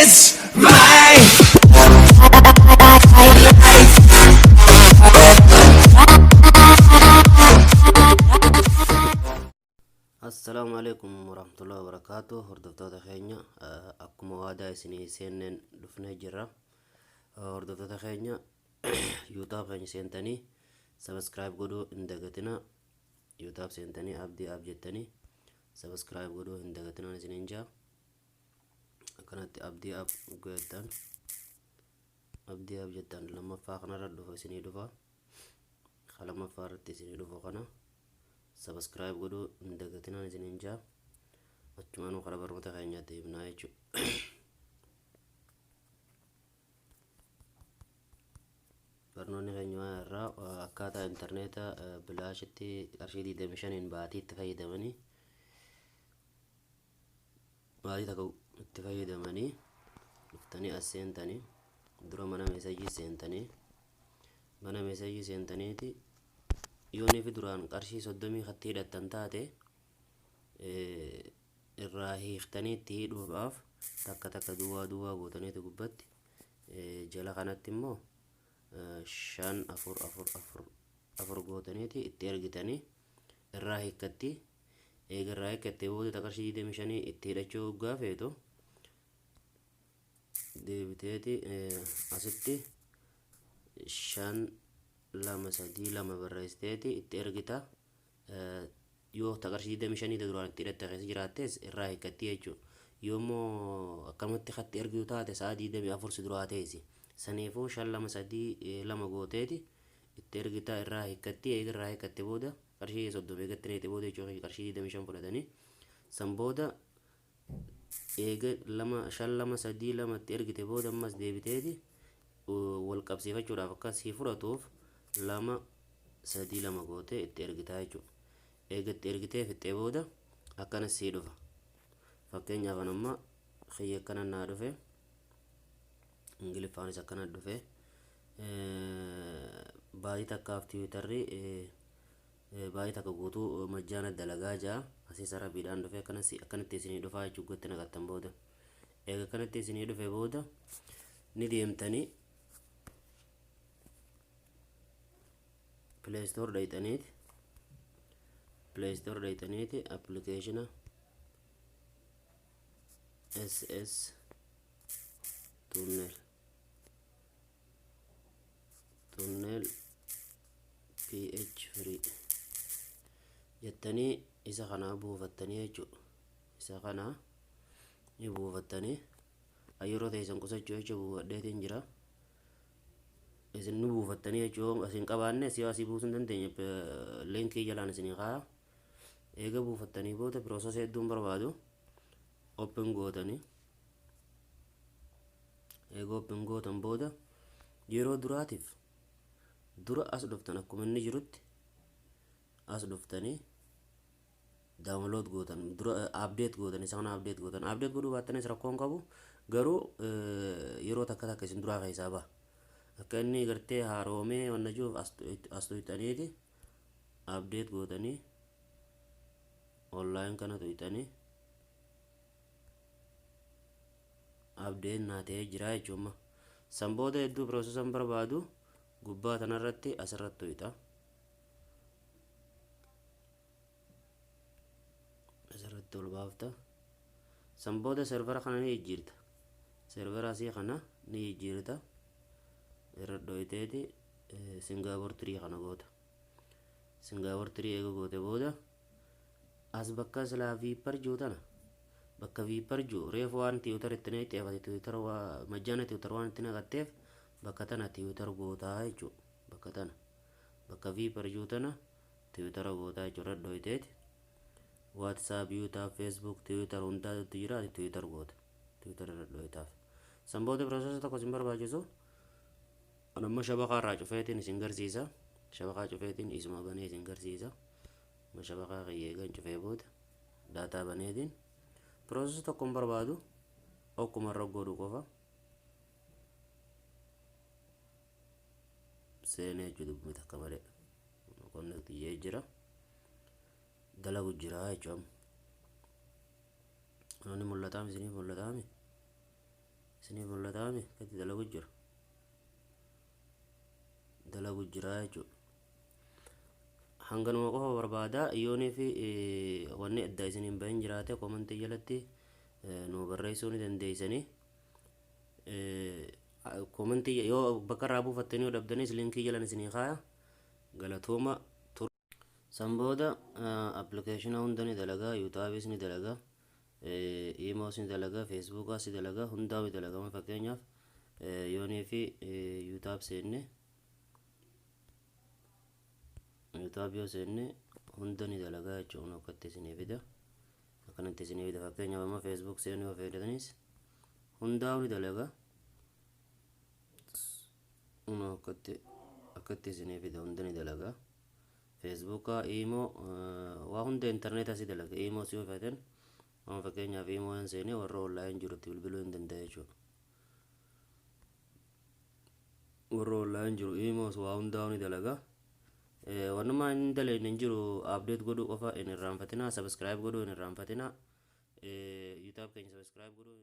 It's my life. Assalaamu alaikum warahmatullahi wabarakaatu. Hordoftoota keenya, akkuma waadaa isinii seenneen dhufnee jirra. Hordoftoota keenya, YouTube keenya seentanii subscribe godhuu hin dagatina. YouTube seentanii Abdii App jettanii subscribe godhuu hin dagatinaan isiniin jaa. Akkanatti Abdii App jettan, Abdii App jettan, lammaffaa kanarra dhufa isinii dhufa. Ka lammaffaa irratti isinii dhufu kana subscribe godhuu hin dagatinaan isiniin jaa. Achumaanuu karaa barnoota keenyaa deemnaa jechuudha. Barnoonni keenya irraa akkaataa intarneeta bilaashitti qarshii 25n baatii itti fayyadamanii, baatii takka itti fayyadamanii. Dhuftanii as seentanii, dura mana message seentanii, mana message seentaniiti, yoonii fi duraan qarshii 30 katti hidhattan taate irraa hiiktanii itti hidhuudhaaf takka takka duwwaa duwwaa gootaniiti gubbatti, jala kanatti immoo 5 4 4 4 4 gootaniiti itti ergitanii irraa hiikkatti. Eega irraa hiikkattee booda ta qarshii 25 itti hidhachuu gaafeetu deebiteeti asitti 5 2 3 2 barreessiteeti itti ergita. Yoo ta qarshii 25 duraan itti hidhatte keessa jiraattes irraa hiikkatti jechuudha. Yoo immoo akkanumatti katti ergitu taate, sa'a 24 si duraa teessi. Saniifuu 5 2 3 2 gooteeti itti ergita, irraa hiikkatti. Eega irraa hiikkatte booda, qarshii 30 eegatti neete booda jechuudha, qarshii 25 fudhatanii. San booda eega 2 5 2 3 2 itti ergite booda, ammas deebiteeti wal qabsiifachuudhaaf akka sii fudhatuuf 2 3 2 gootee itti ergitaa jechuudha. Eega itti ergitee fixxee booda akkana sii dhufa. Fakkeenyaaf an amma kiyya akkana naa dhufe, Ingiliffaanis akkana dhufe. Baatii takkaaf Twitterri baatii takka guutuu majjaana dalagaa jaa. Asiis Arabiidhaan dhufe, akkanatti isinii dhufaa jechuu gotti naqattan booda. Eega akkanatti isinii dhufe booda ni deemtanii Play Store dhayxaniiti, Play Store dhayxaniiti application SS Tunnel, Tunnel PH Free jettanii isa kana buufattanii jechuudha. Isa kana ni buufattanii, yeroo teessan qusachuu jecha buufadheetiin jira. Isin ni buufattanii jechuun asin qabaanne si asii buusuu hin dandeenye, link jalaan isinii kaa'a. Eega buufattanii booda process hedduun barbaadu, open gootanii. Eega open gootan booda yeroo duraatiif dura as dhuftan, akkuma inni jirutti as dhuftanii download gootan, dura update gootan, isa kana update gootan. Update godhuu baattanis rakkoon qabu, garuu yeroo takka takka isin duraa keessaa baha. Akka inni gartee haaromee wanna jiruuf as tuyxaniiti update gootanii, online kana tuyxanii update naa ta'ee jira jechuudha. San booda hedduu processan barbaadu, gubbaa tanarratti asirratti tuyxa. Asirratti ol baafta. San booda servera kana ni jijjiirta. Servera asii kana ni jijjiirta. Irra dhoyiteeti Singapore 3 kana goota. Singapore 3 eega goote booda as bakka silaa Viper jiru tana, bakka Viper jiru reefu waan Twitter itti naqxeef, ati Twitter majjaana Twitter waan itti naqatteef, bakka tana Twitter gootaa jechuudha. Bakka tana, bakka Viper jiru tana Twitter gootaa jechuudha. Irra dhoyiteeti WhatsApp, YouTube, Facebook, Twitter hundaatu jira, ati Twitter goota. Twitter irra dhoyitaaf. San booda process tokko isin barbaachisu. An amma shabakaa irraa cufeetiin isin garsiisa. Shabakaa cufeetiin isuma banee isin garsiisa. Amma shabakaa kiyya eegan cufee booda data baneetiin process tokko hin barbaadu, okkuma irra godhu qofa seenee jechuudha. Dubbii takka malee connect jee jira, dalagu jira jechuudha. Amma ni mul'ataami, isiniif mul'ataami. Isinii mul'ataami akkatti dalagu jira, dalagu jira jechuudha. Hanganuma qofa barbaada. Yoonii fi wanni adda isiniin bahin jiraate comment jalatti nu barreessuu ni dandeessanii. Comment yoo bakka irraa buufattanii yoo dhabdanis link jalan isinii kaaya. Galatooma. San booda application hunda ni dalagaa. YouTubeis ni dalagaa, Imoos ni dalagaa, Facebookaas ni dalagaa, hundaa ni dalagaa. Fakkeenyaaf yoonii fi YouTube seenne, YouTube yoo seenne hunda ni dalagaa jechuudha. Akkatti isinii fida, akkanatti isinii fida. Fakkeenyaaf amma Facebook seenuu yoo fayyadanis hundaa ni dalagaa. Akkatti isinii fida, hunda ni dalagaa. Facebooka, Imo, waa hunda intarneetaa si dalaga. Imo si yoo feetan, amma fakkeenyaaf Imo yoo seenee warra online jirutti bilbiluu hin danda'a jechuudha. Warra online jiru Imoos waa hundaa ni dalagaa. Wanumaa hin dalagne hin jiru. Update godhuu qofa hin irraanfatinaa, subscribe godhuu hin irraanfatinaa, YouTube keenya subscribe godhuu.